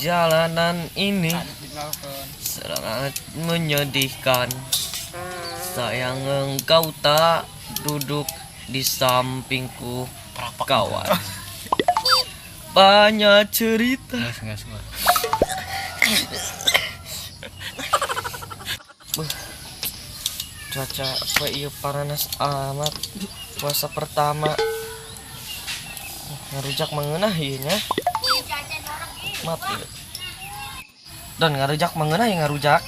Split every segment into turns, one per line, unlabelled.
Perjalanan ini sangat menyedihkan. Sayang engkau tak duduk di sampingku, kawan. Banyak cerita. Cuaca apa iya paranas amat. Puasa pertama ngarujak mengenah ieu nya. Mati. Dan ngarujak mengenah ya ngarujak.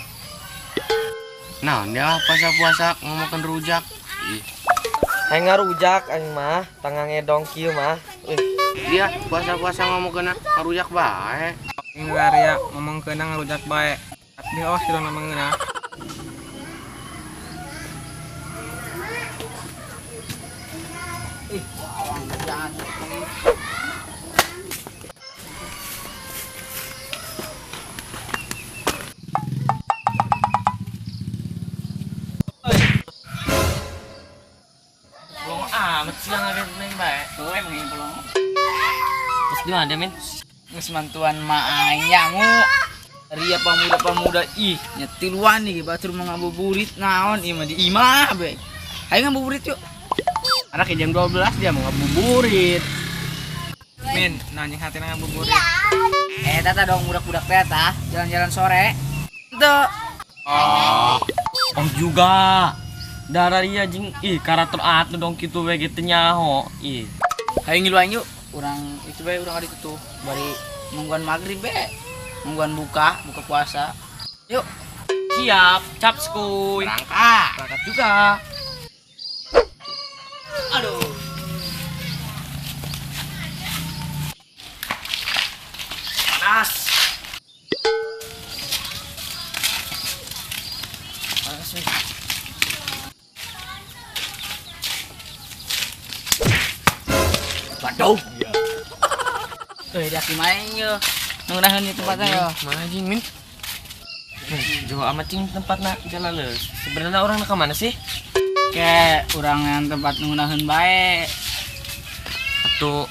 Nah, dia puasa-puasa ngomongkeun rujak. Ih.
Hayang ngarujak aing mah, tangan ngedong kieu mah. Ih.
Dia puasa-puasa ngomongkeun ngarujak bae.
Ngaria ngomongkeun ngarujak bae. Abdi oh sirona mengenah.
Ih, awang
amat siang agak neng bae.
Tuh emang ini belum.
Terus di mana Min?
Geus mantuan ma aing yangu. Ria pemuda-pemuda ih nyetiluan nih batur mau ngabuburit naon ieu mah di imah bae. Hayu ngabuburit yuk.
Anak jam 12 dia mau ngabuburit.
Min, nanya hatina ngabuburit.
Eh tata dong budak-budak teh tah jalan-jalan sore. Henteu.
Oh juga. Darah dia jing ih karakter atuh dong kitu we gitu nyaho ih.
Hayu ngilu aing yuk. Urang itu bae urang ka ditu tuh bari nungguan magrib be. Nungguan buka puasa. Yuk.
Siap, cap skuy.
Berangkat.
Berangkat juga.
Aduh.
Panas. Panas weh.
Waduh. Eh, dak main yo. Ngeunaheun di tempatnya yo.
Mana jing Min? Jauh amat cing tempatna jalan leus. Sebenarnya orang ke mana sih?
Ke urang yang tempat ngeunaheun bae.
Atuh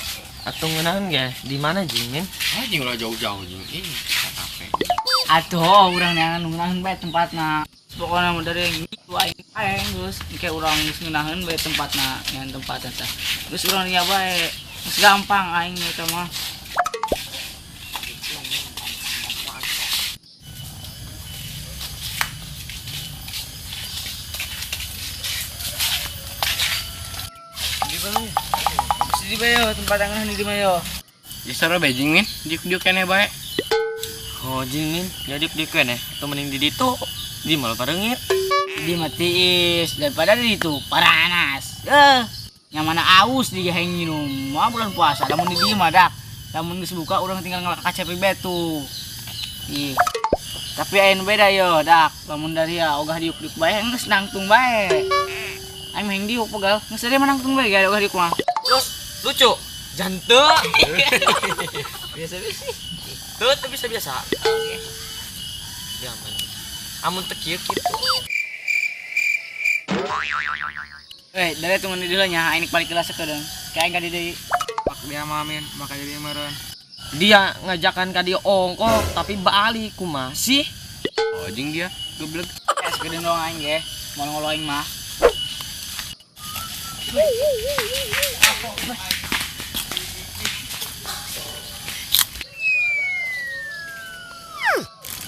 atuh ngeunaheun ge di mana jing Min?
Ah jing ulah jauh-jauh jing. Ih, capek.
Atuh urang yang ngeunaheun bae tempatna. Pokoknya mah dari itu aing aing geus ke urang geus ngeunaheun bae tempatna, yang tempat eta. Geus urang nya bae. Geus gampang aing eta mah. Di bae tempat yang di mana yo?
Di soro bejing Min, diuk-diuk keneh bae.
Oh jing Min, ya diuk-diuk keneh. Atuh mending di ditu. Di malah pareungit.
Di mah tiis daripada di ditu paranas. Yang mana aus di hayang nginum. Mah bulan puasa lamun di dieu mah dak. Lamun geus buka urang tinggal ngelak KCP bae tuh. Ih. Tapi aya nu beda yo dak. Lamun dari ya ogah diuk-diuk bae geus nangtung bae. Aing mah hayang diuk pegal. Geus dari mah nangtung bae ga ogah diuk mah.
Terus lucu. Jante.
Biasa-biasa.
Tuh, tuh bisa-biasa.
Oke.
Ya aman. Amun teu kieu kitu.
Dari tunggu di dulu nya, aing balik kelas sekedeng. Kayak enggak di deui.
Pak dia mah Min, maka jadi meureun.
Dia ngajakan ka dia ongkoh tapi balik kumaha sih?
Oh, jeung dia geblek.
Sekedeng doang aing ge. Mau ngolo aing mah.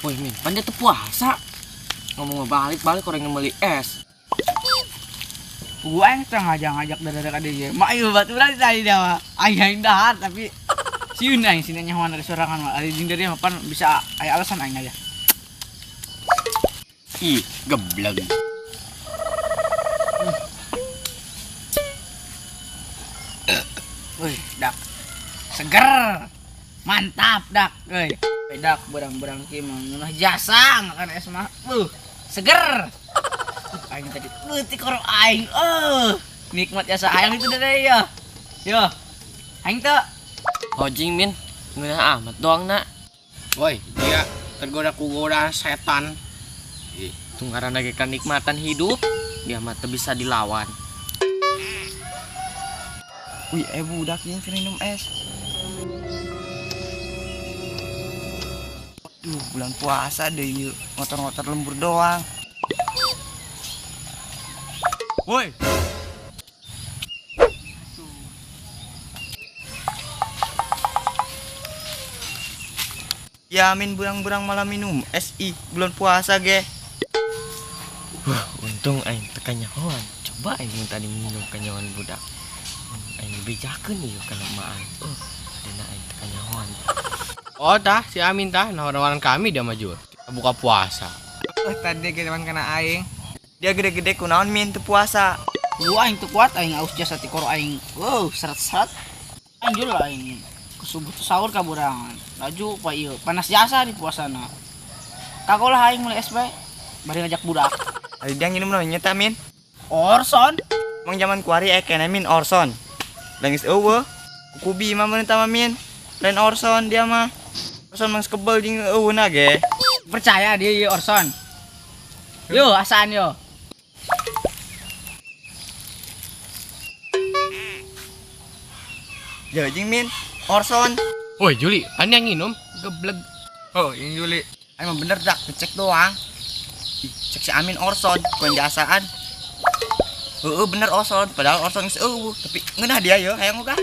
Woi Min, pan dia tuh puasa. Ngomong balik-balik orang yang beli es.
Gua yang tengah ngajak-ngajak dari ka dieu. Mak ieu baturan tadi dia mah. Aing aing dahar tapi sieun aing sina nyahoan dari sorangan mah. Ari jeung dari mah pan bisa aya alasan aing aja.
Ih, geblek.
Woi, dak. Seger. Mantap dak, euy. Dak berang-berang ki mah ngeunah jasa ngakan es mah. Seger. Aing tadi leutik koro aing. Nikmat jasa aing itu deh ya. Yo. Aing teu.
Hojing Min, ngeunah amat doang nak.
Woi, dia tergoda ku godaan setan.
Ih, tunggaran lagi kenikmatan hidup, dia mah teu bisa dilawan. Wih, budak yang minum es.
Duh, bulan puasa deh yuk. Ngotor-ngotor lembur doang.
Woi.
Ya Amin burang-burang malah minum SI bulan puasa ge.
Wah, untung aing teu kanyahoan. Coba aing mun tadi minum kanyahoan budak. Aing dibejakeun ieu kana emak aing. Oh, adena aing teu kanyahoan.
Oh tah, si Amin tah nawar-nawaran kami dia maju. Buka puasa.
Tadi gedean kana aing. Dia gede-gede kunaon min teu puasa.
Gua aing teu kuat aing aus jasa ti koro aing. Wow, seret-seret. Aing jul aing. Subuh tuh sahur kaburangan. Laju pa ieu panas jasa di puasana. Kagolah aing mulai es bae. Bari ngajak budak.
Ari dia nginum naon nya Min?
Orson.
Emang zaman kuari kene Min Orson. Langis eueuh. Kubi mah mun tama Min. Lain Orson dia mah. Orson mah kebel jeung eueuhna ge.
Percaya dia ieu Orson. Yo asaan yo.
Ya jeung Min. Orson.
Woi Juli, kan yang minum geblek.
Oh, yang Juli. Emang bener dak, ngecek doang. Ih, cek si Amin Orson, bukan jasaan. Heeh, bener Orson, padahal Orson geus eueuh, tapi ngeunah dia yo, hayang ogah.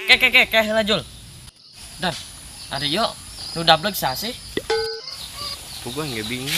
Ke ke ke ke heula Jul. Dan ada yo nu dablek sah sih?
Gua nggak bingung.